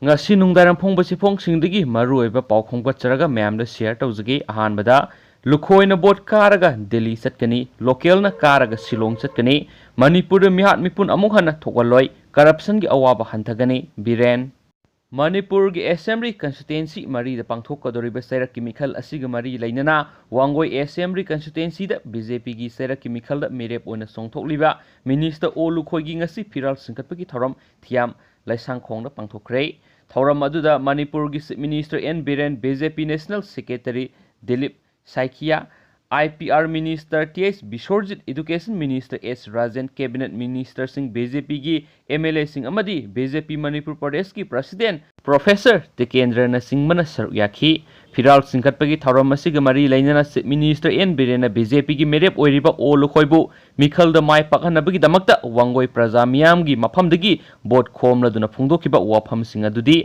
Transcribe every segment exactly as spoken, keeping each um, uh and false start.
ꯉꯁꯤ ꯅꯨꯡꯗꯥꯡꯋꯥꯏꯔꯝ ꯐꯣꯡꯕ ꯆꯦꯐꯣꯡꯁꯤꯡꯗꯒꯤ ꯃꯔꯨꯑꯣꯏꯕ ꯄꯥꯎ ꯈꯣꯝꯒꯠꯆꯔꯒ ꯃꯌꯥꯝꯗ ꯁꯤꯌꯔ ꯇꯧꯖꯒꯦ꯫ ꯑꯍꯥꯟꯕꯗ, ꯂꯨꯈꯣꯏꯅ ꯚꯣꯠ ꯀꯥꯔꯒ ꯗꯦꯜꯂꯤ ꯆꯠꯀꯅꯤ, ꯂꯣꯀꯦꯜꯅ ꯀꯥꯔꯒ ꯁꯤꯂꯣꯡ ꯆꯠꯀꯅꯤ, ꯃꯅꯤꯄꯨꯔꯗ ꯃꯤꯍꯥꯠ ꯃꯤꯄꯨꯟ ꯑꯃꯨꯛ ꯍꯟꯅ ꯊꯣꯛꯍꯜꯂꯣꯏ, ꯀꯔꯞꯁꯟꯒꯤ ꯑꯋꯥꯕ ꯍꯟꯊꯒꯅꯤ, ꯕꯤꯔꯦꯟ꯫ ꯃꯅꯤꯄꯨꯔꯒꯤ ꯑꯦꯁꯦꯝꯕ꯭ꯂꯤ ꯀꯟꯁꯇꯤꯇ꯭ꯋꯦꯟꯁꯤ ꯃꯔꯤꯗ ꯄꯥꯡꯊꯣꯛꯀꯗꯧꯔꯤꯕ ꯆꯩꯔꯛꯀꯤ ꯃꯤꯈꯜ ꯑꯁꯤꯒ ꯃꯔꯤ ꯂꯩꯅꯅ ꯋꯥꯡꯒꯣꯏ ꯑꯦꯁꯦꯝꯕ꯭ꯂꯤ ꯀꯟꯁꯇꯤꯇ꯭ꯋꯦꯟꯁꯤꯗ ꯕꯤ ꯖꯦ ꯄꯤꯒꯤ ꯆꯩꯔꯛꯀꯤ ꯃꯤꯈꯜꯗ ꯃꯤꯔꯦꯞ ꯑꯣꯏꯅ ꯆꯣꯡꯊꯣꯛꯂꯤꯕ ꯃꯤꯅꯤꯁꯇꯔ ꯑꯣ ꯂꯨꯈꯣꯏꯒꯤ ꯉꯁꯤ ꯐꯤꯔꯥꯜ ꯆꯤꯡꯈꯠꯄꯒꯤ ꯊꯧꯔꯝ ꯊꯤꯌꯥꯝ ꯂꯩꯁꯥꯡꯈꯣꯡꯗ ꯄꯥꯡꯊꯣꯛꯈ꯭ꯔꯦ꯫ ꯊꯧꯔꯝ ꯑꯗꯨꯗ ꯃꯅꯤꯄꯨꯔꯒꯤ chief minister N Biren, B J P national secretary Dilip Saikia, I P R minister T H Biswajit, education minister S Rajen, cabinet ꯃꯤꯅꯤꯁꯇꯔꯁꯤꯡ, ꯕꯤ ꯖꯦ ꯄꯤꯒꯤ ꯑꯦꯝ ꯑꯦꯜ ꯑꯦꯁꯤꯡ ꯑꯃꯗꯤ ꯕꯤ ꯖꯦ ꯄꯤ ꯃꯅꯤꯄꯨꯔ ꯄ꯭ꯔꯗꯦꯁꯀꯤ ꯄ꯭ꯔꯁꯤꯗꯦꯟ ꯄ꯭ꯔꯣꯐꯦꯁꯔ ꯇꯤꯀꯦꯟꯗ꯭ꯔꯅꯆꯤꯡꯕꯅ ꯁꯔꯨꯛ ꯌꯥꯈꯤ꯫ ꯐꯤꯔꯥꯜ ꯆꯤꯡꯈꯠꯄꯒꯤ ꯊꯧꯔꯝ ꯑꯁꯤꯒ ꯃꯔꯤ ꯂꯩꯅꯅ ꯆꯤꯐ ꯃꯤꯅꯤꯁꯇꯔ ꯑꯦꯟ ꯕꯤꯔꯦꯟꯅ ꯕꯤ ꯖꯦ ꯄꯤꯒꯤ ꯃꯤꯔꯦꯞ ꯑꯣꯏꯔꯤꯕ ꯑꯣ ꯂꯨꯈꯣꯏꯕꯨ ꯃꯤꯈꯜꯗ ꯃꯥꯏ ꯄꯥꯛꯍꯟꯅꯕꯒꯤꯗꯃꯛꯇ ꯋꯥꯡꯒꯣꯏ ꯄ꯭ꯔꯖꯥ ꯃꯤꯌꯥꯝꯒꯤ ꯃꯐꯝꯗꯒꯤ ꯚꯣꯠ ꯈꯣꯝꯂꯗꯨꯅ ꯐꯣꯡꯗꯣꯛꯈꯤꯕ ꯋꯥꯐꯝꯁꯤꯡ ꯑꯗꯨꯗꯤ,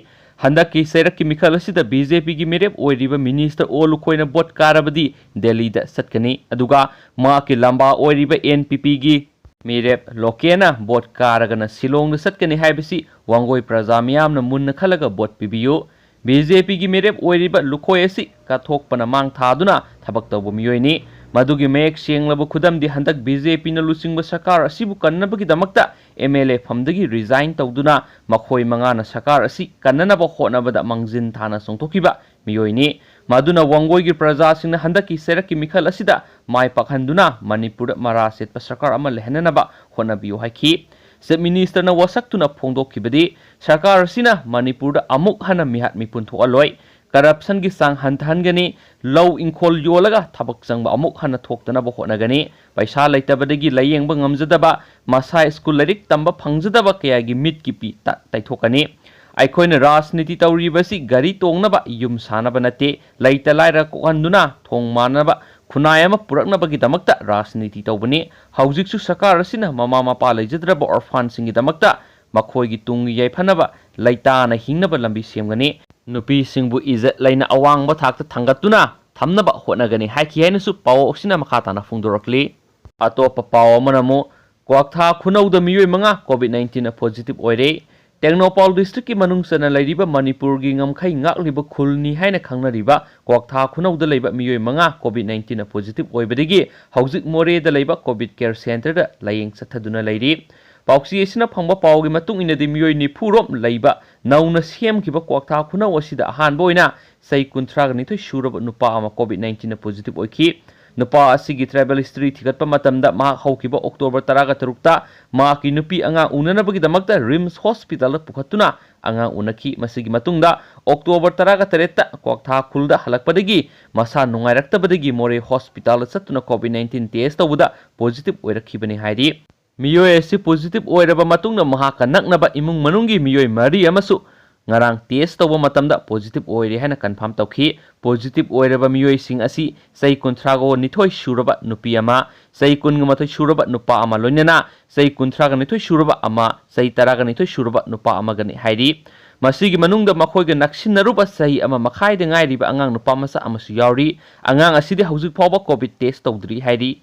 ꯍꯟꯗꯛꯀꯤ ꯆꯩꯔꯛꯀꯤ ꯃꯤꯈꯜ ꯑꯁꯤꯗ ꯕꯤ ꯖꯦ ꯄꯤꯒꯤ ꯃꯤꯔꯦꯞ ꯑꯣꯏꯔꯤꯕ ꯃꯤꯅꯤꯁꯇꯔ ꯑꯣ ꯂꯨꯈꯣꯏꯅ ꯚꯣꯠ ꯀꯥꯔꯕꯗꯤ ꯗꯦꯜꯂꯤꯗ ꯆꯠꯀꯅꯤ, ꯑꯗꯨꯒ ꯃꯍꯥꯛꯀꯤ ꯂꯝꯕꯥ ꯑꯣꯏꯔꯤꯕ ꯑꯦꯟ ꯄꯤ ꯄꯤꯒꯤ ꯃꯤꯔꯦꯞ ꯂꯣꯀꯦꯅ ꯚꯣꯠ ꯀꯥꯔꯒꯅ ꯁꯤꯂꯣꯡꯗ ꯆꯠꯀꯅꯤ ꯍꯥꯏꯕꯁꯤ ꯋꯥꯡꯒꯣꯏ ꯄ꯭ꯔꯖꯥ ꯃꯤꯌꯥꯝꯅ ꯃꯨꯟꯅ ꯈꯜꯂꯒ ꯚꯣꯠ ꯄꯤꯕꯤꯌꯨ꯫ ꯕꯤ ꯖꯦ ꯄꯤꯒꯤ ꯃꯤꯔꯦꯞ ꯑꯣꯏꯔꯤꯕ ꯂꯨꯈꯣꯏ ꯑꯁꯤ ꯀꯠꯊꯣꯛꯄꯅ ꯃꯥꯡ ꯊꯥꯗꯨꯅ ꯊꯕꯛ ꯇꯧꯕ ꯃꯤꯑꯣꯏꯅꯤ꯫ ꯃꯗꯨꯒꯤ ꯃꯌꯦꯛ ꯁꯦꯡꯂꯕ ꯈꯨꯗꯝꯗꯤ ꯍꯟꯗꯛ ꯕꯤ ꯖꯦ ꯄꯤꯅ ꯂꯨꯆꯤꯡꯕ ꯁꯔꯀꯥꯔ ꯑꯁꯤꯕꯨ ꯀꯟꯅꯕꯒꯤꯗꯃꯛꯇ ꯑꯦꯝ ꯑꯦꯜ ꯑꯦ ꯐꯝꯗꯒꯤ ꯔꯤꯖꯥꯏꯟ ꯇꯧꯗꯨꯅ ꯃꯈꯣꯏ ꯃꯉꯥꯅ ꯁꯔꯀꯥꯔ ꯑꯁꯤ ꯀꯟꯅꯅꯕ ꯍꯣꯠꯅꯕꯗ ꯃꯥꯡꯖꯤꯟ ꯊꯥꯅ ꯆꯣꯡꯊꯣꯛꯈꯤꯕ ꯃꯤꯑꯣꯏꯅꯤ꯫ ꯃꯗꯨꯅ ꯋꯥꯡꯒꯣꯏꯒꯤ ꯄ꯭ꯔꯖꯥꯁꯤꯡꯅ ꯍꯟꯗꯛꯀꯤ ꯆꯩꯔꯛꯀꯤ ꯃꯤꯈꯜ ꯑꯁꯤꯗ ꯃꯥꯏ ꯄꯥꯛꯍꯟꯗꯨꯅ ꯃꯅꯤꯄꯨꯔꯗ ꯃꯔꯥ ꯁꯦꯠꯄ ꯁꯔꯀꯥꯔ ꯑꯃ ꯂꯩꯍꯟꯅꯅꯕ ꯍꯣꯠꯅꯕꯤꯌꯨ ꯍꯥꯏꯈꯤ꯫ ꯆꯤꯐ ꯃꯤꯅꯤꯁꯇꯔꯅ ꯋꯥꯁꯛꯇꯨꯅ ꯐꯣꯡꯗꯣꯛꯈꯤꯕꯗꯤ, ꯁꯔꯀꯥꯔ ꯑꯁꯤꯅ ꯃꯅꯤꯄꯨꯔꯗ ꯑꯃꯨꯛ ꯍꯟꯅ ꯃꯤꯍꯥꯠ ꯃꯤꯄꯨꯟ ꯊꯣꯛꯍꯜꯂꯣꯏ, ꯀꯔꯞꯁꯟꯒꯤ ꯆꯥꯡ ꯍꯟꯊꯍꯟꯒꯅꯤ, ꯂꯧ ꯏꯪꯈꯣꯜ ꯌꯣꯜꯂꯒ ꯊꯕꯛ ꯆꯪꯕ ꯑꯃꯨꯛ ꯍꯟꯅ ꯊꯣꯛꯇꯅꯕ ꯍꯣꯠꯅꯒꯅꯤ, ꯄꯩꯁꯥ ꯂꯩꯇꯕꯗꯒꯤ ꯂꯥꯌꯦꯡꯕ ꯉꯝꯖꯗꯕ, ꯃꯁꯥ ꯁ꯭ꯀꯨꯜ ꯂꯥꯏꯔꯤꯛ ꯇꯝꯕ ꯐꯪꯖꯗꯕ ꯀꯌꯥꯒꯤ ꯃꯤꯠꯀꯤ ꯄꯤ ꯇ-, ꯇꯩꯊꯣꯛꯀꯅꯤ꯫ ꯑꯩꯈꯣꯏꯅ ꯔꯥꯖꯅꯤꯇꯤ ꯇꯧꯔꯤꯕꯁꯤ ꯒꯥꯔꯤ ꯇꯣꯡꯅꯕ, ꯌꯨꯝ ꯁꯥꯅꯕ ꯅꯠꯇꯦ, ꯂꯩꯇ ꯂꯥꯏꯔ ꯀꯣꯛꯍꯟꯗꯨꯅ ꯊꯣꯡ ꯃꯥꯟꯅꯕ ꯈꯨꯟꯅꯥꯏ ꯑꯃ ꯄꯨꯔꯛꯅꯕꯒꯤꯗꯃꯛꯇ ꯔꯥꯖꯅꯤꯇꯤ ꯇꯧꯕꯅꯤ꯫ ꯍꯧꯖꯤꯛꯁꯨ ꯁꯔꯀꯥꯔ ꯑꯁꯤꯅ ꯃꯃꯥ ꯃꯄꯥ ꯂꯩꯖꯗ꯭ꯔꯕ ꯑꯣꯔꯐꯥꯟꯁꯤꯡꯒꯤꯗꯃꯛꯇ ꯃꯈꯣꯏꯒꯤ ꯇꯨꯡꯒꯤ ꯌꯥꯏꯐꯅꯕ ꯂꯩꯇꯥꯅ ꯍꯤꯡꯅꯕ ꯂꯝꯕꯤ ꯁꯦꯝꯒꯅꯤ꯫ ꯅꯨꯄꯤꯁꯤꯡꯕꯨ ꯏꯖꯠ ꯂꯩꯅ ꯑꯋꯥꯡꯕ ꯊꯥꯛꯇ ꯊꯥꯡꯒꯠꯇꯨꯅ ꯊꯝꯅꯕ ꯍꯣꯠꯅꯒꯅꯤ ꯍꯥꯏꯈꯤ ꯍꯥꯏꯅꯁꯨ ꯄꯥꯎ ꯑꯁꯤꯅ ꯃꯈꯥ ꯇꯥꯅ ꯐꯣꯡꯗꯣꯔꯛꯂꯤ꯫ ꯑꯇꯣꯞꯄ ꯄꯥꯎ ꯑꯃꯅ ꯑꯃꯨꯛ ꯀ꯭ꯋꯥꯛꯊꯥ ꯈꯨꯅꯧꯗ ꯃꯤꯑꯣꯏ ꯃꯉꯥ ꯀꯣꯚꯤꯗ ꯅꯥꯏꯟꯇꯤꯟꯅ ꯄꯣꯖꯤꯇꯤꯚ ꯑꯣꯏꯔꯦ꯫ ꯇꯦꯡꯅꯧꯄꯥꯜ ꯗꯤꯁꯇ꯭ꯔꯤꯛꯀꯤ ꯃꯅꯨꯡ ꯆꯟꯅ ꯂꯩꯔꯤꯕ ꯃꯅꯤꯄꯨꯔꯒꯤ ꯉꯝꯈꯩ ꯉꯥꯛꯂꯤꯕ ꯈꯨꯜꯅꯤ ꯍꯥꯏꯅ ꯈꯪꯅꯔꯤꯕ ꯀ꯭ꯋꯥꯛꯊꯥ ꯈꯨꯅꯧꯗ ꯂꯩꯕ ꯃꯤꯑꯣꯏ ꯃꯉꯥ COVID nineteen positive ꯑꯣꯏꯕꯗꯒꯤ ꯍꯧꯖꯤꯛ ꯃꯣꯔꯦꯗ ꯂꯩꯕ COVID care centreꯗ ꯂꯥꯌꯦꯡ ꯆꯠꯊꯗꯨꯅ ꯂꯩꯔꯤ꯫ ꯄꯥꯎꯆꯦ ꯑꯁꯤꯅ ꯐꯪꯕ ꯄꯥꯎꯒꯤ ꯃꯇꯨꯡ ꯏꯟꯅꯗꯤ ꯃꯤꯑꯣꯏ ꯅꯤꯐꯨ ꯔꯣꯝ ꯂꯩꯕ ꯅꯧꯅ ꯁꯦꯝꯈꯤꯕ ꯀ꯭ꯋꯥꯛꯊꯥ ꯈꯨꯅꯧ ꯑꯁꯤꯗ ꯑꯍꯥꯟꯕ ꯑꯣꯏꯅ ꯆꯍꯤ ꯀꯨꯟꯊ꯭ꯔꯥꯒ ꯅꯤꯊꯣꯏ ꯁꯨꯔꯕ ꯅꯨꯄꯥ ꯑꯃ COVID nineteen positive ꯑꯣꯏꯈꯤ꯫ ꯅꯨꯄꯥ ꯑꯁꯤꯒꯤ travel history ꯊꯤꯒꯠꯄ ꯃꯇꯝꯗ ꯃꯍꯥꯛ ꯍꯧꯈꯤꯕ October ꯇꯔꯥꯒ ꯇꯔꯨꯛꯇ ꯃꯍꯥꯛꯀꯤ ꯅꯨꯄꯤ ꯑꯉꯥꯡ ꯎꯅꯅꯕꯒꯤꯗꯃꯛꯇ RIMS hospitalꯗ ꯄꯨꯈꯠꯇꯨꯅ ꯑꯉꯥꯡ ꯎꯅꯈꯤ꯫ ꯃꯁꯤꯒꯤ ꯃꯇꯨꯡꯗ October ꯇꯔꯥꯒ ꯇꯔꯦꯠꯇ ꯀ꯭ꯋꯥꯛꯊꯥ ꯈꯨꯜꯗ ꯍꯜꯂꯛꯄꯗꯒꯤ ꯃꯁꯥ ꯅꯨꯡꯉꯥꯏꯔꯛꯇꯕꯗꯒꯤ ꯃꯣꯔꯦ hospitalꯗ ꯆꯠꯇꯨꯅ COVID nineteen test ꯇꯧꯕꯗ positive ꯑꯣꯏꯔꯛꯈꯤꯕꯅꯤ ꯍꯥꯏꯔꯤ꯫ ꯃꯤꯑꯣꯏ ꯑꯁꯤ positive ꯑꯣꯏꯔꯕ ꯃꯇꯨꯡꯗ ꯃꯍꯥꯛꯀ ꯅꯛꯅꯕ ꯏꯃꯨꯡ ꯃꯅꯨꯡꯒꯤ ꯃꯤꯑꯣꯏ ꯃꯔꯤ ꯑꯃꯁꯨ ꯉꯔꯥꯡ test ꯇꯧꯕ ꯃꯇꯝꯗ positive ꯑꯣꯏꯔꯦ ꯍꯥꯏꯅ confirm ꯇꯧꯈꯤ꯫ Positive ꯑꯣꯏꯔꯕ ꯃꯤꯑꯣꯏꯁꯤꯡ ꯑꯁꯤ ꯆꯍꯤ ꯀꯨꯟꯊ꯭ꯔꯥꯒ ꯅꯤꯊꯣꯏ ꯁꯨꯔꯕ ꯅꯨꯄꯤ ꯑꯃ, ꯆꯍꯤ ꯀꯨꯟꯒ ꯃꯥꯊꯣꯏ ꯁꯨꯔꯕ ꯅꯨꯄꯥ ꯑꯃ, ꯂꯣꯏꯅꯅ ꯆꯍꯤ ꯀꯨꯟꯊ꯭ꯔꯥꯒ ꯅꯤꯊꯣꯏ ꯁꯨꯔꯕ ꯑꯃ, ꯆꯍꯤ ꯇꯔꯥꯒ ꯅꯤꯊꯣꯏ ꯁꯨꯔꯕ ꯅꯨꯄꯥ ꯑꯃꯒꯅꯤ ꯍꯥꯏꯔꯤ꯫ ꯃꯁꯤꯒꯤ ꯃꯅꯨꯡꯗ ꯃꯈꯣꯏꯒ ꯅꯛꯁꯤꯟꯅꯔꯨꯕ ꯆꯍꯤ ꯑꯃ ꯃꯈꯥꯏꯗ ꯉꯥꯏꯔꯤꯕ ꯑꯉꯥꯡ ꯅꯨꯄꯥ ꯃꯆꯥ ꯑꯃꯁꯨ ꯌꯥꯎꯔꯤ꯫ ꯑꯉꯥꯡ ꯑꯁꯤꯗꯤ ꯍꯧꯖꯤꯛ ꯐꯥꯎꯕ COVID test ꯇꯧꯗ꯭ꯔꯤ ꯍꯥꯏꯔꯤ꯫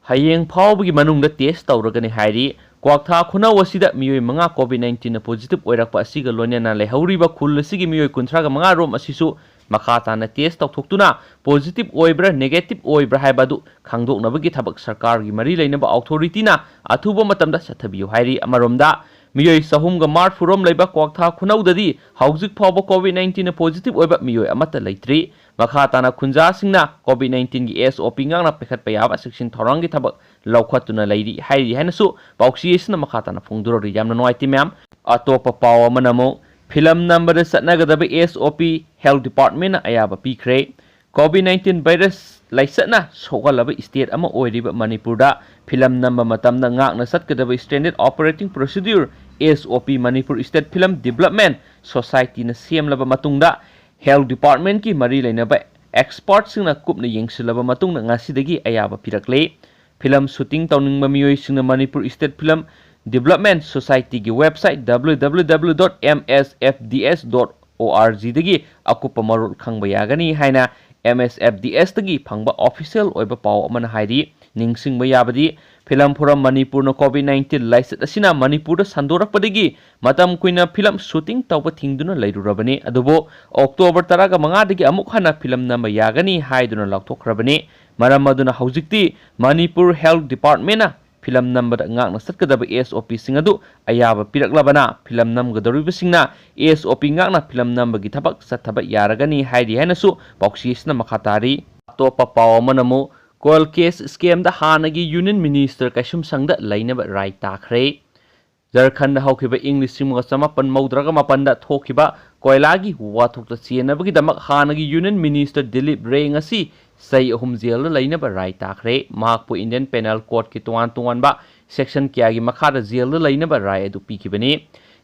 ꯍꯌꯦꯡ ꯐꯥꯎꯕꯒꯤ ꯃꯅꯨꯡꯗ test ꯇꯧꯔꯒꯅꯤ ꯍꯥꯏꯔꯤ꯫ ꯀ꯭ꯋꯥꯛꯊꯥ ꯈꯨꯅꯧ ꯑꯁꯤꯗ ꯃꯤꯑꯣꯏ ꯃꯉꯥ COVID nineteen positive ꯑꯣꯏꯔꯛꯄ ꯑꯁꯤꯒ ꯂꯣꯏꯅꯅ ꯂꯩꯍꯧꯔꯤꯕ ꯈꯨꯜ ꯑꯁꯤꯒꯤ ꯃꯤꯑꯣꯏ ꯀꯨꯟꯊ꯭ꯔꯥꯒ ꯃꯉꯥ ꯔꯣꯝ ꯑꯁꯤꯁꯨ ꯃꯈꯥ ꯇꯥꯅ test ꯇꯧꯊꯣꯛꯇꯨꯅ positive ꯑꯣꯏꯕ꯭ꯔꯥ negative ꯑꯣꯏꯕ꯭ꯔꯥ ꯍꯥꯏꯕ ꯑꯗꯨ ꯈꯪꯗꯣꯛꯅꯕꯒꯤ ꯊꯕꯛ ꯁꯔꯀꯥꯔꯒꯤ ꯃꯔꯤ ꯂꯩꯅꯕ authorityꯅ ꯑꯊꯨꯕ ꯃꯇꯝꯗ ꯆꯠꯊꯕꯤꯌꯨ ꯍꯥꯏꯔꯤ꯫ ꯑꯃꯔꯣꯝꯗ ꯃꯤꯑꯣꯏ ꯆꯍꯨꯝꯒ ꯃꯔꯤꯐꯨ ꯔꯣꯝ ꯂꯩꯕ ꯀ꯭ꯋꯥꯛꯊꯥ ꯈꯨꯅꯧꯗꯗꯤ ꯍꯧꯖꯤꯛ ꯐꯥꯎꯕ COVID nineteen positive ꯑꯣꯏꯕ ꯃꯤꯑꯣꯏ ꯑꯃꯠꯇ ꯂꯩꯇ꯭ꯔꯤ꯫ ꯃꯈꯥ ꯇꯥꯅ ꯈꯨꯟꯖꯥꯁꯤꯡꯅ COVID nineteenꯒꯤ SOP ꯉꯥꯛꯅ ꯄꯥꯏꯈꯠꯄ ꯌꯥꯕ ꯆꯦꯛꯁꯤꯟ ꯊꯧꯔꯥꯡꯒꯤ ꯊꯕꯛ ꯂꯧꯈꯠꯇꯨꯅ ꯂꯩꯔꯤ ꯍꯥꯏꯔꯤ ꯍꯥꯏꯅꯁꯨ ꯄꯥꯎꯆꯦ ꯑꯁꯤꯅ ꯃꯈꯥ ꯇꯥꯅ ꯐꯣꯡꯗꯣꯔꯛꯂꯤ꯫ ꯌꯥꯝꯅ ꯅꯨꯡꯉꯥꯏꯇꯦ ꯃꯌꯥꯝ꯫ ꯑꯇꯣꯞꯄ ꯄꯥꯎ ꯑꯃꯅ ꯑꯃꯨꯛ ꯐꯤꯂꯝ ꯅꯝꯕꯗ ꯆꯠꯅꯒꯗꯕ SOP health departmentꯅ ꯑꯌꯥꯕ ꯄꯤꯈ꯭ꯔꯦ꯫ COVID nineteen virus ꯂꯥꯏꯆꯠꯅ ꯁꯣꯛꯍꯜꯂꯕ state ꯑꯃ ꯑꯣꯏꯔꯤꯕ ꯃꯅꯤꯄꯨꯔꯗ ꯐꯤꯂꯝ ꯅꯝꯕ ꯃꯇꯝꯗ ꯉꯥꯛꯅ ꯆꯠꯀꯗꯕ Standard Operating Procedure, SOP, Manipur State Film Development Societyꯅ ꯁꯦꯝꯂꯕ ꯃꯇꯨꯡꯗ health departmentꯀꯤ ꯃꯔꯤ ꯂꯩꯅꯕ expertꯁꯤꯡꯅ ꯀꯨꯞꯅ ꯌꯦꯡꯁꯤꯜꯂꯕ ꯃꯇꯨꯡꯗ ꯉꯁꯤꯗꯒꯤ ꯑꯌꯥꯕ ꯄꯤꯔꯛꯂꯦ꯫ ꯐꯤꯂꯝ shooting ꯇꯧꯅꯤꯡꯕ ꯃꯤꯑꯣꯏꯁꯤꯡꯅ Manipur State Film Development Societyꯒꯤ website www.msfds.orgꯗꯒꯤ ꯑꯀꯨꯞꯄ ꯃꯔꯣꯜ ꯈꯪꯕ ꯌꯥꯒꯅꯤ ꯍꯥꯏꯅ MSFDSꯇꯒꯤ ꯐꯪꯕ official ꯑꯣꯏꯕ ꯄꯥꯎ ꯑꯃꯅ ꯍꯥꯏꯔꯤ꯫ ꯅꯤꯡꯁꯤꯡꯕ ꯌꯥꯕꯗꯤ, ꯐꯤꯂꯝ ꯐꯣꯔꯝ ꯃꯅꯤꯄꯨꯔꯅ COVID nineteen ꯂꯥꯏꯆꯠ ꯑꯁꯤꯅ ꯃꯅꯤꯄꯨꯔꯗ ꯁꯟꯗꯣꯔꯛꯄꯗꯒꯤ ꯃꯇꯝ ꯀꯨꯏꯅ ꯐꯤꯂꯝ ꯁꯨꯇꯤꯡ ꯇꯧꯕ ꯊꯤꯡꯗꯨꯅ ꯂꯩꯔꯨꯔꯕꯅꯤ꯫ ꯑꯗꯨꯕꯨ ꯑꯣꯛꯇꯣꯕꯔ ꯇꯔꯥꯒ ꯃꯉꯥꯗꯒꯤ ꯑꯃꯨꯛ ꯍꯟꯅ ꯐꯤꯂꯝ ꯅꯝꯕ ꯌꯥꯒꯅꯤ ꯍꯥꯏꯗꯨꯅ ꯂꯥꯎꯊꯣꯛꯈ꯭ꯔꯕꯅꯤ꯫ ꯃꯔꯝ ꯑꯗꯨꯅ ꯍꯧꯖꯤꯛꯇꯤ ꯃꯅꯤꯄꯨꯔ ꯍꯦꯜꯊ ꯗꯤꯄꯥꯔꯠꯃꯦꯟꯅ ꯐꯤꯂꯝ ꯅꯝꯕꯗ ꯉꯥꯛꯅ ꯆꯠꯀꯗꯕ SOPꯁꯤꯡ ꯑꯗꯨ ꯑꯌꯥꯕ ꯄꯤꯔꯛꯂꯕꯅ ꯐꯤꯂꯝ ꯅꯝꯒꯗꯧꯔꯤꯕꯁꯤꯡꯅ SOP ꯉꯥꯛꯅ ꯐꯤꯂꯝ ꯅꯝꯕꯒꯤ ꯊꯕꯛ ꯆꯠꯊꯕ ꯌꯥꯔꯒꯅꯤ ꯍꯥꯏꯔꯤ ꯍꯥꯏꯅꯁꯨ ꯄꯥꯎꯆꯦꯁꯤꯅ ꯃꯈꯥ ꯇꯥꯔꯤ꯫ ꯑꯇꯣꯞꯄ ꯄꯥꯎ ꯑꯃꯅ ꯑꯃꯨꯛ ꯀꯣꯌꯦꯜ ꯀꯦꯁ ꯁ꯭ꯀꯦꯝꯗ ꯍꯥꯟꯅꯒꯤ ꯌꯨꯅꯤꯌꯟ ꯃꯤꯅꯤꯁꯇꯔ ꯀꯩꯁꯨꯝꯁꯪꯗ ꯂꯩꯅꯕ ꯔꯥꯏ ꯇꯥꯈ꯭ꯔꯦ꯫ ꯖꯔꯈꯟꯗ ꯍꯧꯈꯤꯕ ꯏꯪ ꯂꯤꯁꯤꯡ ꯑꯃꯒ ꯆꯃꯥꯄꯟ ꯃꯧꯗ꯭ꯔꯥꯒ ꯃꯥꯄꯟꯗ ꯊꯣꯛꯈꯤꯕ ꯀꯣꯏꯂꯥꯒꯤ ꯋꯥꯊꯣꯛꯇ ꯆꯦꯟꯅꯕꯒꯤꯗꯃꯛ ꯍꯥꯟꯅꯒꯤ ꯌꯨꯅꯤꯌꯟ ꯃꯤꯅꯤꯁꯇꯔ ꯗꯤꯂꯤꯞ ꯔꯦ ꯉꯁꯤ ꯆꯍꯤ ꯑꯍꯨꯝ ꯖꯦꯜꯗ ꯂꯩꯅꯕ ꯔꯥꯏ ꯇꯥꯈ꯭ꯔꯦ꯫ ꯃꯍꯥꯛꯄꯨ ꯏꯟꯗꯤꯌꯟ ꯄꯦꯅꯦꯜ ꯀꯣꯗꯀꯤ ꯇꯣꯉꯥꯟ ꯇꯣꯉꯥꯟꯕ ꯁꯦꯛꯁꯟ ꯀꯌꯥꯒꯤ ꯃꯈꯥꯗ ꯖꯦꯜꯗ ꯂꯩꯅꯕ ꯔꯥꯏ ꯑꯗꯨ ꯄꯤꯈꯤꯕꯅꯤ꯫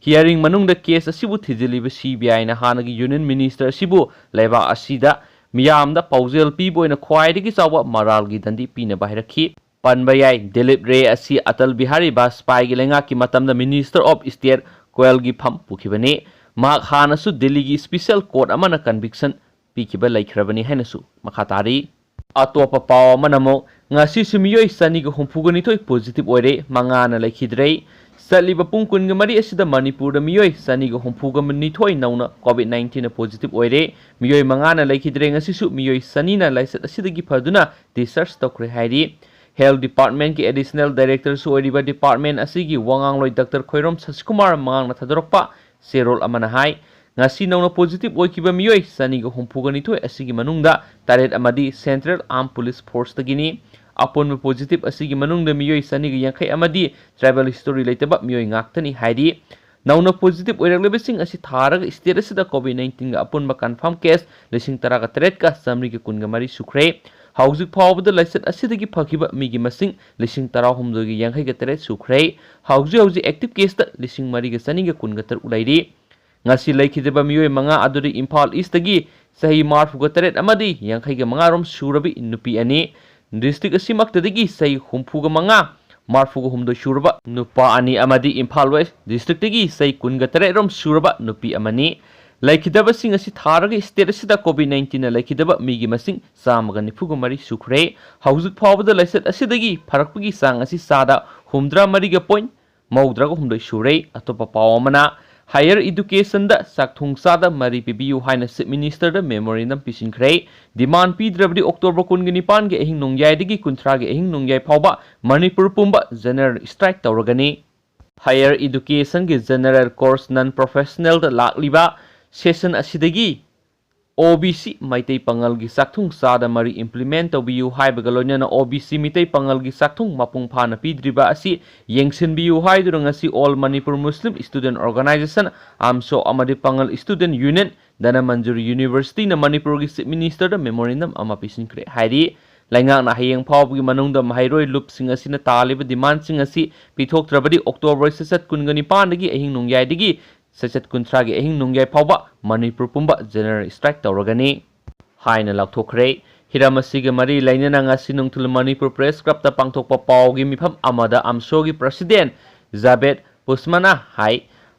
ꯍꯤꯌꯥꯔꯤꯡ ꯃꯅꯨꯡꯗ ꯀꯦꯁ ꯑꯁꯤꯕꯨ ꯊꯤꯖꯤꯜꯂꯤꯕ CBIꯅ ꯍꯥꯟꯅꯒꯤ ꯌꯨꯅꯤꯌꯟ ꯃꯤꯅꯤꯁꯇꯔ ꯑꯁꯤꯕꯨ ꯂꯩꯕꯥꯛ ꯑꯁꯤꯗ ꯃꯤꯌꯥꯝꯗ ꯄꯥꯎꯖꯦꯜ ꯄꯤꯕ ꯑꯣꯏꯅ ꯈ꯭ꯋꯥꯏꯗꯒꯤ ꯆꯥꯎꯕ ꯃꯔꯥꯜꯒꯤ ꯗꯟꯗꯤ ꯄꯤꯅꯕ ꯍꯥꯏꯔꯛꯈꯤ꯫ ꯄꯟꯕ ꯌꯥꯏ, ꯗꯤꯂꯤꯞ ꯔꯦ ꯑꯁꯤ ꯑꯇꯜ ꯕꯤꯍꯥꯔꯤ ꯕꯥꯖꯄꯥꯏꯒꯤ ꯂꯩꯉꯥꯛꯀꯤ ꯃꯇꯝꯗ ꯃꯤꯅꯤꯁꯇꯔ ꯑꯣꯐ ꯁ꯭ꯇꯦꯠ ꯀꯣꯌꯦꯜꯒꯤ ꯐꯝ ꯄꯨꯈꯤꯕꯅꯤ꯫ ꯃꯍꯥꯛ ꯍꯥꯟꯅꯁꯨ ꯗꯤꯜꯂꯤꯒꯤ ꯁ꯭ꯄꯤꯁꯦꯜ ꯀꯣꯔꯠ ꯑꯃꯅ ꯀꯟꯚꯤꯛꯁꯟ ꯄꯤꯈꯤꯕ ꯂꯩꯈ꯭ꯔꯕꯅꯤ ꯍꯥꯏꯅꯁꯨ ꯃꯈꯥ ꯇꯥꯔꯤ꯫ ꯑꯇꯣꯞꯄ ꯄꯥꯎ ꯑꯃꯅ ꯑꯃꯨꯛ, ꯉꯁꯤꯁꯨ ꯃꯤꯑꯣꯏ ꯆꯅꯤꯒ ꯍꯨꯝꯐꯨꯒ ꯅꯤꯊꯣꯏ ꯄꯣꯖꯤꯇꯤꯚ ꯑꯣꯏꯔꯦ, ꯃꯉꯥꯅ ꯂꯩꯈꯤꯗ꯭ꯔꯦ꯫ ꯆꯠꯂꯤꯕ ꯄꯨꯡ ꯀꯨꯟꯒ ꯃꯔꯤ ꯑꯁꯤꯗ ꯃꯅꯤꯄꯨꯔꯗ ꯃꯤꯑꯣꯏ ꯆꯅꯤꯒ ꯍꯨꯝꯐꯨꯒ ꯅꯤꯊꯣꯏ ꯅꯧꯅ ꯀꯣꯚꯤꯗ ꯅꯥꯏꯟꯇꯤꯟꯅ ꯄꯣꯖꯤꯇꯤꯚ ꯑꯣꯏꯔꯦ꯫ ꯃꯤꯑꯣꯏ ꯃꯉꯥꯅ ꯂꯩꯈꯤꯗ꯭ꯔꯦ꯫ ꯉꯁꯤꯁꯨ ꯃꯤꯑꯣꯏ ꯆꯅꯤꯅ ꯂꯥꯏꯆꯠ ꯑꯁꯤꯗꯒꯤ ꯐꯗꯨꯅ ꯗꯤꯁꯆꯥꯔꯖ ꯇꯧꯈ꯭ꯔꯦ ꯍꯥꯏꯔꯤ꯫ ꯍꯦꯜꯊ ꯗꯤꯄꯥꯔꯠꯃꯦꯟꯠꯀꯤ ꯑꯦꯗꯤꯁꯅꯦꯜ ꯗꯥꯏꯔꯦꯛꯇꯔꯁꯨ ꯑꯣꯏꯔꯤꯕ ꯗꯤꯄꯥꯔꯠꯃꯦꯟꯠ ꯑꯁꯤꯒꯤ ꯋꯥ ꯉꯥꯡꯂꯣꯏ ꯗꯥꯛꯇꯔ ꯈꯣꯏꯔꯣꯝ ꯁꯁꯤꯀꯨꯃꯥꯔ ꯃꯉꯥꯡꯅ ꯊꯥꯗꯣꯔꯛꯄ ꯆꯦꯔꯣꯜ ꯑꯃꯅ ꯍꯥꯏ, ꯉꯁꯤ ꯅꯧꯅ ꯄꯣꯖꯤꯇꯤꯚ ꯑꯣꯏꯈꯤꯕ ꯃꯤꯑꯣꯏ ꯆꯅꯤꯒ ꯍꯨꯝꯐꯨꯒ ꯅꯤꯊꯣꯏ ꯑꯁꯤꯒꯤ ꯃꯅꯨꯡꯗ ꯇꯔꯦꯠ ꯑꯃꯗꯤ ꯁꯦꯟꯇ꯭ꯔꯦꯜ ꯑꯥꯔꯝ ꯄꯨꯂꯤꯁ ꯐꯣꯔꯁꯇꯒꯤꯅꯤ꯫ ꯑꯄꯨꯟꯕ ꯄꯣꯖꯤꯇꯤꯚ ꯑꯁꯤꯒꯤ ꯃꯅꯨꯡꯗ ꯃꯤꯑꯣꯏ ꯆꯅꯤꯒ ꯌꯥꯡꯈꯩ ꯑꯃꯗꯤ ꯇ꯭ꯔꯥꯏꯕꯦꯜ ꯍꯤꯁꯇꯣꯔꯤ ꯂꯩꯇꯕ ꯃꯤꯑꯣꯏ ꯉꯥꯛꯇꯅꯤ ꯍꯥꯏꯔꯤ꯫ ꯅꯧꯅ ꯄꯣꯖꯤꯇꯤꯚ ꯑꯣꯏꯔꯛꯂꯤꯕꯁꯤꯡ ꯑꯁꯤ ꯊꯥꯔꯒ ꯁ꯭ꯇꯦꯠ ꯑꯁꯤꯗ ꯀꯣꯚꯤꯗ ꯅꯥꯏꯟꯇꯤꯟꯒ ꯑꯄꯨꯟꯕ ꯀꯟꯐꯥꯔꯝ ꯀꯦꯁ ꯂꯤꯁꯤꯡ ꯇꯔꯥꯒ ꯇꯔꯦꯠꯀ ꯆꯥꯃꯔꯤꯒ ꯀꯨꯟꯒ ꯃꯔꯤ ꯁꯨꯈ꯭ꯔꯦ꯫ ꯍꯧꯖꯤꯛ ꯐꯥꯎꯕꯗ ꯂꯥꯏꯆꯠ ꯑꯁꯤꯗꯒꯤ ꯐꯈꯤꯕ ꯃꯤꯒꯤ ꯃꯁꯤꯡ ꯂꯤꯁꯤꯡ ꯇꯔꯥꯍꯨꯝꯗꯣꯏꯒ ꯌꯥꯡꯈꯩꯒ ꯇꯔꯦꯠ ꯁꯨꯈ꯭ꯔꯦ꯫ ꯍꯧꯖꯤꯛ ꯍꯧꯖꯤꯛ ꯑꯦꯛꯇꯤꯚ ꯀꯦꯁꯇ ꯂꯤꯁꯤꯡ ꯃꯔꯤꯒ ꯆꯅꯤꯒ ꯀꯨꯟꯒ ꯇꯔꯨꯛ ꯂꯩꯔꯤ꯫ ꯉꯁꯤ ꯂꯩꯈꯤꯗꯕ ꯃꯤꯑꯣꯏ ꯃꯉꯥ ꯑꯗꯨꯗꯤ ꯏꯝꯐꯥꯜ ꯏꯁꯇꯒꯤ ꯆꯍꯤ ꯃꯔꯐꯨꯒ ꯇꯔꯦꯠ ꯑꯃꯗꯤ ꯌꯥꯡꯈꯩꯒ ꯃꯉꯥ ꯔꯣꯝ ꯁꯨꯔꯕꯤ ꯅꯨꯄꯤ ꯑꯅꯤ, ꯗꯤꯁꯇ꯭ꯔꯤꯛ ꯑꯁꯤꯃꯛꯇꯗꯒꯤ ꯆꯍꯤ ꯍꯨꯝꯐꯨꯒ ꯃꯉꯥ, ꯃꯔꯐꯨꯒ ꯍꯨꯝꯗꯣꯏ ꯁꯨꯔꯕ ꯅꯨꯄꯥ ꯑꯅꯤ ꯑꯃꯗꯤ ꯏꯝꯐꯥꯜ ꯋꯦꯁ ꯗꯤꯁꯇ꯭ꯔꯤꯛꯇꯒꯤ ꯆꯍꯤ ꯀꯨꯟꯒ ꯇꯔꯦꯠ ꯔꯣꯝ ꯁꯨꯔꯕ ꯅꯨꯄꯤ ꯑꯃꯅꯤ꯫ ꯂꯩꯈꯤꯗꯕꯁꯤꯡ ꯑꯁꯤ ꯊꯥꯔꯒ state ꯑꯁꯤꯗ COVID nineteenꯅ ꯂꯩꯈꯤꯗꯕ ꯃꯤꯒꯤ ꯃꯁꯤꯡ ꯆꯥꯝꯃꯒ ꯅꯤꯐꯨꯒ ꯃꯔꯤ ꯁꯨꯈ꯭ꯔꯦ꯫ ꯍꯧꯖꯤꯛ ꯐꯥꯎꯕꯗ ꯂꯥꯏꯆꯠ ꯑꯁꯤꯗꯒꯤ ꯐꯔꯛꯄꯒꯤ ꯆꯥꯡ ꯑꯁꯤ ꯆꯥꯗ ꯍꯨꯝꯗ꯭ꯔꯥ ꯃꯔꯤꯒ point ꯃꯧꯗ꯭ꯔꯥꯒ ꯍꯨꯝꯗꯣꯏ ꯁꯨꯔꯦ꯫ ꯑꯇꯣꯞꯄ ꯄꯥꯎ ꯑꯃꯅ, higher educationꯗ ꯆꯥꯛꯊꯨꯡ ꯆꯥꯗ ꯃꯔꯤ ꯄꯤꯕꯤꯌꯨ ꯍꯥꯏꯅ Chief Ministerꯗ memorandum ꯄꯤꯁꯤꯟꯈ꯭ꯔꯦ꯫ Demand ꯄꯤꯗ꯭ꯔꯕꯗꯤ October ꯀꯨꯟꯒ ꯅꯤꯄꯥꯟꯒꯤ ꯑꯍꯤꯡ ꯅꯣꯡꯌꯥꯏꯗꯒꯤ ꯀꯨꯟꯊ꯭ꯔꯥꯒꯤ ꯑꯍꯤꯡ ꯅꯣꯡꯌꯥꯏ ꯐꯥꯎꯕ ꯃꯅꯤꯄꯨꯔ ꯄꯨꯝꯕ general strike ꯇꯧꯔꯒꯅꯤ꯫ Higher educationꯒꯤ general course non professionalꯗ ꯂꯥꯛꯂꯤꯕ session ꯑꯁꯤꯗꯒꯤ OBC ꯃꯩꯇꯩ ꯄꯥꯉꯜꯒꯤ ꯆꯥꯛꯊꯨꯡ ꯆꯥꯗ ꯃꯔꯤ implement ꯇꯧꯕꯤꯌꯨ ꯍꯥꯏꯕꯒ ꯂꯣꯏꯅꯅ OBC ꯃꯤꯇꯩ ꯄꯥꯉꯜꯒꯤ ꯆꯥꯛꯊꯨꯡ ꯃꯄꯨꯡ ꯐꯥꯅ ꯄꯤꯗ꯭ꯔꯤꯕ ꯑꯁꯤ ꯌꯦꯡꯁꯤꯟꯕꯤꯌꯨ ꯍꯥꯏꯗꯨꯅ ꯉꯁꯤ All Manipur Muslim Student Organisation, AMSO ꯑꯃꯗꯤ ꯄꯥꯉꯜ Student Union, ꯙꯅꯃꯟꯖꯨꯔꯤ Universityꯅ ꯃꯅꯤꯄꯨꯔꯒꯤ Chief Ministerꯗ memorandum ꯑꯃ ꯄꯤꯁꯤꯟꯈ꯭ꯔꯦ ꯍꯥꯏꯔꯤ꯫ ꯂꯩꯉꯥꯛꯅ ꯍꯌꯦꯡ ꯐꯥꯎꯕꯒꯤ ꯃꯅꯨꯡꯗ ꯃꯍꯩꯔꯣꯏ ꯂꯨꯞꯁꯤꯡ ꯑꯁꯤꯅ ꯇꯥꯜꯂꯤꯕ demandꯁꯤꯡ ꯑꯁꯤ ꯄꯤꯊꯣꯛꯇ꯭ꯔꯕꯗꯤ October ꯆꯩꯆꯠ ꯀꯨꯟꯒ ꯅꯤꯄꯥꯟꯗꯒꯤ ꯑꯍꯤꯡ ꯅꯣꯡꯌꯥꯏꯗꯒꯤ ꯆꯩꯆꯠ ꯀꯨꯟꯊ꯭ꯔꯥꯒꯤ ꯑꯍꯤꯡ ꯅꯣꯡꯌꯥꯏ ꯐꯥꯎꯕ ꯃꯅꯤꯄꯨꯔ ꯄꯨꯝꯕ general strike ꯇꯧꯔꯒꯅꯤ ꯍꯥꯏꯅ ꯂꯥꯎꯊꯣꯛꯈ꯭ꯔꯦ꯫ ꯍꯤꯔꯝ ꯑꯁꯤꯒ ꯃꯔꯤ ꯂꯩꯅꯅ ꯉꯁꯤ ꯅꯨꯡꯊꯤꯜ ꯃꯅꯤꯄꯨꯔ Press Clubꯇ ꯄꯥꯡꯊꯣꯛꯄ ꯄꯥꯎꯒꯤ ꯃꯤꯐꯝ ꯑꯃꯗ AMSOꯒꯤ President ꯖꯥꯕꯦꯗ ꯄꯨꯁꯃꯅ ꯍꯥꯏ,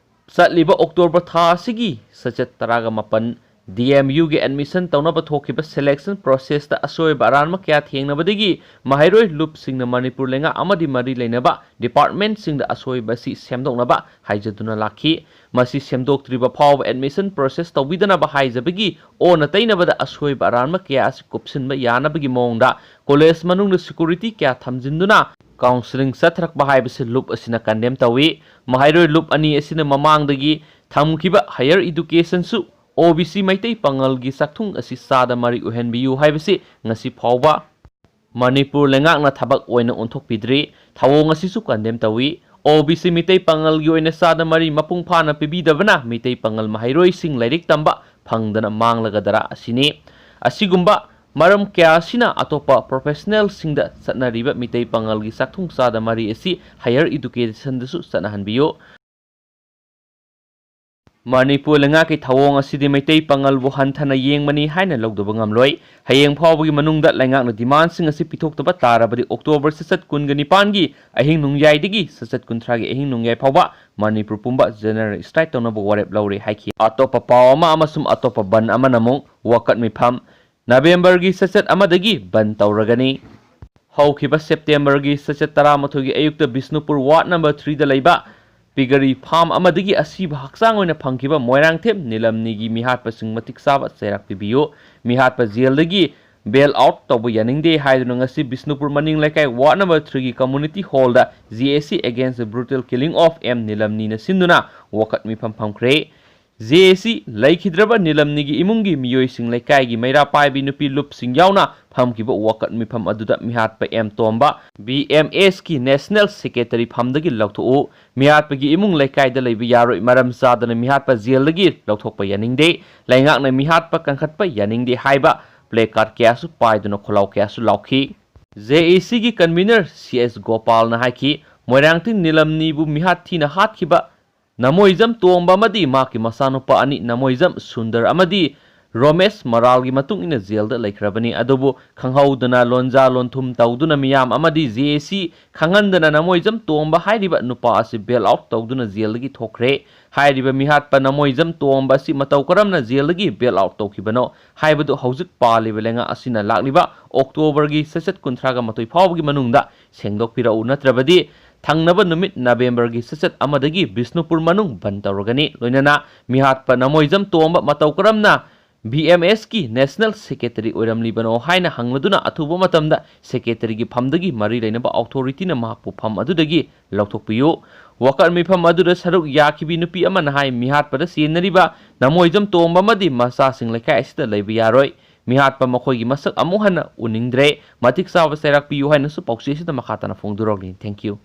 ꯆꯠꯂꯤꯕ October ꯊꯥ ꯑꯁꯤꯒꯤ ꯆꯩꯆꯠ ꯇꯔꯥꯒ ꯃꯥꯄꯟ DMUꯒꯤ admission ꯇꯧꯅꯕ ꯊꯣꯛꯈꯤꯕ selection processꯇ ꯑꯁꯣꯏꯕ ꯑꯔꯥꯟꯕ ꯀꯌꯥ ꯊꯦꯡꯅꯕꯗꯒꯤ ꯃꯍꯩꯔꯣꯏ ꯂꯨꯞꯁꯤꯡꯅ ꯃꯅꯤꯄꯨꯔ ꯂꯩꯉꯥꯛ ꯑꯃꯗꯤ ꯃꯔꯤ ꯂꯩꯅꯕ departmentꯁꯤꯡꯗ ꯑꯁꯣꯏꯕ ꯑꯁꯤ ꯁꯦꯝꯗꯣꯛꯅꯕ ꯍꯥꯏꯖꯗꯨꯅ ꯂꯥꯛꯈꯤ꯫ ꯃꯁꯤ ꯁꯦꯝꯗꯣꯛꯇ꯭ꯔꯤꯕ ꯐꯥꯎꯕ admission process ꯇꯧꯕꯤꯗꯅꯕ ꯍꯥꯏꯖꯕꯒꯤ ꯑꯣꯟꯅ ꯇꯩꯅꯕꯗ ꯑꯁꯣꯏꯕ ꯑꯔꯥꯟꯕ ꯀꯌꯥ ꯑꯁꯤ ꯀꯨꯞꯁꯤꯟꯕ ꯌꯥꯅꯕꯒꯤ ꯃꯑꯣꯡꯗ college ꯃꯅꯨꯡꯗ security ꯀꯌꯥ ꯊꯝꯖꯤꯟꯗꯨꯅ counselling ꯆꯠꯊꯔꯛꯄ ꯍꯥꯏꯕꯁꯤ ꯂꯨꯞ ꯑꯁꯤꯅ condemn ꯇꯧꯏ꯫ ꯃꯍꯩꯔꯣꯏ ꯂꯨꯞ ꯑꯅꯤ ꯑꯁꯤꯅ ꯃꯃꯥꯡꯗꯒꯤ ꯊꯝꯈꯤꯕ higher educationꯁꯨ OBC ꯃꯩꯇꯩ ꯄꯥꯉꯜꯒꯤ ꯆꯥꯛꯊꯨꯡ ꯑꯁꯤ ꯆꯥꯗ ꯃꯔꯤ ꯑꯣꯏꯍꯟꯕꯤꯌꯨ ꯍꯥꯏꯕꯁꯤ ꯉꯁꯤ ꯐꯥꯎꯕ ꯃꯅꯤꯄꯨꯔ ꯂꯩꯉꯥꯛꯅ ꯊꯕꯛ ꯑꯣꯏꯅ ꯑꯣꯟꯊꯣꯛꯄꯤꯗ꯭ꯔꯤ꯫ ꯊꯧꯑꯣꯡ ꯑꯁꯤꯁꯨ condemn ꯇꯧꯏ꯫ OBC ꯃꯤꯇꯩ ꯄꯥꯉꯜꯒꯤ ꯑꯣꯏꯅ ꯆꯥꯗ ꯃꯔꯤ ꯃꯄꯨꯡ ꯐꯥꯅ ꯄꯤꯕꯤꯗꯕꯅ ꯃꯤꯇꯩ ꯄꯥꯉꯜ ꯃꯍꯩꯔꯣꯏꯁꯤꯡ ꯂꯥꯏꯔꯤꯛ ꯇꯝꯕ ꯐꯪꯗꯅ ꯃꯥꯡꯂꯒꯗꯔꯥ ꯑꯁꯤꯅꯤ꯫ ꯑꯁꯤꯒꯨꯝꯕ ꯃꯔꯝ ꯀꯌꯥ ꯑꯁꯤꯅ ꯑꯇꯣꯞꯄ professionalꯁꯤꯡꯗ ꯆꯠꯅꯔꯤꯕ ꯃꯤꯇꯩ ꯄꯥꯉꯜꯒꯤ ꯆꯥꯛꯊꯨꯡ ꯆꯥꯗ ꯃꯔꯤ ꯑꯁꯤ higher educationꯗꯁꯨ ꯆꯠꯅꯍꯟꯕꯤꯌꯨ꯫ ꯃꯅꯤꯄꯨꯔ ꯂꯩꯉꯥꯛꯀꯤ ꯊꯧꯑꯣꯡ ꯑꯁꯤꯗꯤ ꯃꯩꯇꯩ ꯄꯥꯉꯜꯕꯨ ꯍꯟꯊꯅ ꯌꯦꯡꯕꯅꯤ ꯍꯥꯏꯅ ꯂꯧꯗꯕ ꯉꯝꯂꯣꯏ꯫ ꯍꯌꯦꯡ ꯐꯥꯎꯕꯒꯤ ꯃꯅꯨꯡꯗ ꯂꯩꯉꯥꯛꯅ ꯗꯤꯃꯥꯟꯁꯤꯡ ꯑꯁꯤ ꯄꯤꯊꯣꯛꯇꯕ ꯇꯥꯔꯕꯗꯤ ꯑꯣꯛꯇꯣꯕꯔ ꯁꯠꯁꯠ ꯀꯨꯟꯒ ꯅꯤꯄꯥꯟꯒꯤ ꯑꯍꯤꯡ ꯅꯣꯡꯌꯥꯏꯗꯒꯤ ꯁꯠꯁꯠ ꯀꯨꯟꯊ꯭ꯔꯥꯒꯤ ꯑꯍꯤꯡ ꯅꯣꯡꯌꯥꯏ ꯐꯥꯎꯕ ꯃꯅꯤꯄꯨꯔ ꯄꯨꯝꯕ ꯖꯦꯅꯔꯦꯜ ꯁ꯭ꯇ꯭ꯔꯥꯏꯛ ꯇꯧꯅꯕ ꯋꯥꯔꯦꯞ ꯂꯧꯔꯦ ꯍꯥꯏꯈꯤ꯫ ꯑꯇꯣꯞꯄ ꯄꯥꯎ ꯑꯃ ꯑꯃꯁꯨꯡ ꯑꯇꯣꯞꯄ ꯕꯟ ꯑꯃꯅ ꯑꯃꯨꯛ ꯋꯥꯀꯠ ꯃꯤꯐꯝ꯫ ꯅꯕꯦꯝꯕꯔꯒꯤ ꯁꯠꯁꯠ ꯑꯃꯗꯒꯤ ꯕꯟ ꯇꯧꯔꯒꯅꯤ꯫ ꯍꯧꯈꯤꯕ ꯁꯦꯞꯇꯦꯝꯕꯔꯒꯤ ꯁꯠꯁꯠ ꯇꯔꯥꯃꯥꯊꯣꯏꯒꯤ ꯑꯌꯨꯛꯇ ꯕꯤꯁꯅꯨꯄꯨꯔ ꯋꯥꯔꯗ ꯅꯝꯕꯔ ꯊ꯭ꯔꯤꯗ ꯂꯩꯕ ꯄꯤꯒꯔꯤ ꯐꯥꯝ ꯑꯃꯗꯒꯤ ꯑꯁꯤꯕ ꯍꯛꯆꯥꯡ ꯑꯣꯏꯅ ꯐꯪꯈꯤꯕ ꯃꯣꯏꯔꯥꯡꯊꯦꯝ ꯅꯤꯂꯝꯅꯤꯒꯤ ꯃꯤꯍꯥꯠꯄꯁꯤꯡ ꯃꯇꯤꯛ ꯆꯥꯕ ꯆꯩꯔꯥꯛ ꯄꯤꯕꯤꯌꯨ꯫ ꯃꯤꯍꯥꯠꯄ ꯖꯦꯜꯗꯒꯤ ꯕꯦꯜ ꯑꯥꯎꯠ ꯇꯧꯕ ꯌꯥꯅꯤꯡꯗꯦ ꯍꯥꯏꯗꯨꯅ ꯉꯁꯤ ꯕꯤꯁꯅꯨꯄꯨꯔ ꯃꯅꯤꯡ ꯂꯩꯀꯥꯏ ꯋꯥꯔꯗ ꯅꯝꯕꯔ ꯊ꯭ꯔꯤꯒꯤ ꯀꯝꯃꯨꯅꯤꯇꯤ ꯍꯣꯜꯗ J A C Against the Brutal Killing of M ꯅꯤꯂꯝꯅꯤꯅ ꯁꯤꯟꯗꯨꯅ ꯋꯥꯀꯠ ꯃꯤꯐꯝ ꯐꯝꯈ꯭ꯔꯦ꯫ J A C ꯂꯩꯈꯤꯗ꯭ꯔꯕ ꯅꯤꯂꯝꯅꯤꯒꯤ ꯏꯃꯨꯡꯒꯤ ꯃꯤꯑꯣꯏꯁꯤꯡ, ꯂꯩꯀꯥꯏꯒꯤ ꯃꯩꯔꯥ ꯄꯥꯏꯕꯤ ꯅꯨꯄꯤ ꯂꯨꯞꯁꯤꯡ ꯌꯥꯎꯅ ꯐꯝꯈꯤꯕ ꯋꯥꯀꯠ ꯃꯤꯐꯝ ꯑꯗꯨꯗ ꯃꯤꯍꯥꯠꯄ ꯑꯦꯝ ꯇꯣꯝꯕ, B M S ꯀꯤ ꯅꯦꯁꯅꯦꯜ ꯁꯦꯀ꯭ꯔꯦꯇꯔꯤ ꯐꯝꯗꯒꯤ ꯂꯧꯊꯣꯛꯎ, ꯃꯤꯍꯥꯠꯄꯒꯤ ꯏꯃꯨꯡ ꯂꯩꯀꯥꯏꯗ ꯂꯩꯕ ꯌꯥꯔꯣꯏ, ꯃꯔꯝ ꯆꯥꯗꯅ ꯃꯤꯍꯥꯠꯄ ꯖꯦꯜꯗꯒꯤ ꯂꯧꯊꯣꯛꯄ ꯌꯥꯅꯤꯡꯗꯦ, ꯂꯩꯉꯥꯛꯅ ꯃꯤꯍꯥꯠꯄ ꯀꯟꯈꯠꯄ ꯌꯥꯅꯤꯡꯗꯦ ꯍꯥꯏꯕ ꯄ꯭ꯂꯦ ꯀꯥꯔꯗ ꯀꯌꯥꯁꯨ ꯄꯥꯏꯗꯨꯅ ꯈꯣꯜꯂꯥꯎ ꯀꯌꯥꯁꯨ ꯂꯥꯎꯈꯤ꯫ J A C ꯒꯤ ꯀꯟꯚꯤꯅꯔ C S ꯒꯣꯄꯥꯜꯅ ꯍꯥꯏꯈꯤ, ꯃꯣꯏꯔꯥꯡꯊꯦꯝ ꯅꯤꯂꯝꯅꯤꯕꯨ ꯃꯤꯍꯥꯠ ꯊꯤꯅ ꯍꯥꯠꯈꯤꯕ ꯅꯃꯣꯏꯖꯝ ꯇꯣꯝꯕ ꯑꯃꯗꯤ ꯃꯍꯥꯛꯀꯤ ꯃꯆꯥꯅꯨꯄꯥ ꯑꯅꯤ ꯅꯃꯣꯏꯖꯝ ꯁꯨꯟꯗꯔ ꯑꯃꯗꯤ ꯔꯣꯃꯦꯁ ꯃꯔꯥꯜꯒꯤ ꯃꯇꯨꯡ ꯏꯟꯅ ꯖꯦꯜꯗ ꯂꯩꯈ꯭ꯔꯕꯅꯤ꯫ ꯑꯗꯨꯕꯨ ꯈꯪꯍꯧꯗꯅ ꯂꯣꯟꯖꯥ ꯂꯣꯟꯊꯨꯝ ꯇꯧꯗꯨꯅ ꯃꯤꯌꯥꯝ ꯑꯃꯗꯤ J A C ꯈꯪꯍꯟꯗꯅ ꯅꯃꯣꯏꯖꯝ ꯇꯣꯝꯕ ꯍꯥꯏꯔꯤꯕ ꯅꯨꯄꯥ ꯑꯁꯤ ꯕꯦꯜ ꯑꯥꯎꯠ ꯇꯧꯗꯨꯅ ꯖꯦꯜꯗꯒꯤ ꯊꯣꯛꯈ꯭ꯔꯦ꯫ ꯍꯥꯏꯔꯤꯕ ꯃꯤꯍꯥꯠꯄ ꯅꯃꯣꯏꯖꯝ ꯇꯣꯝꯕ ꯑꯁꯤ ꯃꯇꯧ ꯀꯔꯝꯅ ꯖꯦꯜꯗꯒꯤ ꯕꯦꯜ ꯑꯥꯎꯠ ꯇꯧꯈꯤꯕꯅꯣ ꯍꯥꯏꯕꯗꯨ ꯍꯧꯖꯤꯛ ꯄꯥꯜꯂꯤꯕ ꯂꯩꯉꯥꯛ ꯑꯁꯤꯅ ꯂꯥꯛꯂꯤꯕ ꯑꯣꯛꯇꯣꯕꯔꯒꯤ ꯁꯠꯁꯠ ꯀꯨꯟꯊ꯭ꯔꯥꯒ ꯃꯥꯊꯣꯏ ꯐꯥꯎꯕꯒꯤ ꯃꯅꯨꯡꯗ ꯁꯦꯡꯗꯣꯛꯄꯤꯔꯛꯎ, ꯅꯠꯇ꯭ꯔꯕꯗꯤ ꯊꯪꯅꯕ ꯅꯨꯃꯤꯠ ꯅꯕꯦꯝꯕꯔꯒꯤ ꯁꯠꯁꯠ ꯑꯃꯗꯒꯤ ꯕꯤꯁꯅꯨꯄꯨꯔ ꯃꯅꯨꯡ ꯕꯟ ꯇꯧꯔꯒꯅꯤ꯫ ꯂꯣꯏꯅꯅ ꯃꯤꯍꯥꯠꯄ ꯅꯃꯣꯏꯖꯝ ꯇꯣꯝꯕ ꯃꯇꯧ ꯀꯔꯝꯅ B M S ꯀꯤ ꯅꯦꯁꯅꯦꯜ ꯁꯦꯀ꯭ꯔꯦꯇꯔꯤ ꯑꯣꯏꯔꯝꯂꯤꯕꯅꯣ ꯍꯥꯏꯅ ꯍꯪꯂꯗꯨꯅ ꯑꯊꯨꯕ ꯃꯇꯝꯗ ꯁꯦꯀ꯭ꯔꯦꯇꯔꯤꯒꯤ ꯐꯝꯗꯒꯤ ꯃꯔꯤ ꯂꯩꯅꯕ ꯑꯣꯊꯣꯔꯤꯇꯤꯅ ꯃꯍꯥꯛꯄꯨ ꯐꯝ ꯑꯗꯨꯗꯒꯤ ꯂꯧꯊꯣꯛꯄꯤꯌꯨ꯫ ꯋꯥꯀꯠ ꯃꯤꯐꯝ ꯑꯗꯨꯗ ꯁꯔꯨꯛ ꯌꯥꯈꯤꯕꯤ ꯅꯨꯄꯤ ꯑꯃꯅ ꯍꯥꯏ, ꯃꯤꯍꯥꯠꯄꯗ ꯆꯦꯟꯅꯔꯤꯕ ꯅꯃꯣꯏꯖꯝ ꯇꯣꯝꯕ ꯑꯃꯗꯤ ꯃꯆꯥꯁꯤꯡ ꯂꯩꯀꯥꯏ ꯑꯁꯤꯗ ꯂꯩꯕ ꯌꯥꯔꯣꯏ꯫ ꯃꯤꯍꯥꯠꯄ ꯃꯈꯣꯏꯒꯤ ꯃꯁꯛ ꯑꯃꯨꯛ ꯍꯟꯅ ꯎꯅꯤꯡꯗ꯭ꯔꯦ꯫ ꯃꯇꯤꯛ ꯆꯥꯕ ꯆꯩꯔꯥꯛ ꯄꯤꯌꯨ ꯍꯥꯏꯅꯁꯨ ꯄꯥꯎꯆꯦ ꯑꯁꯤꯗ ꯃꯈꯥ ꯇꯥꯅ ꯐꯣꯡꯗꯣꯔꯛꯂꯤ꯫ Thank you꯫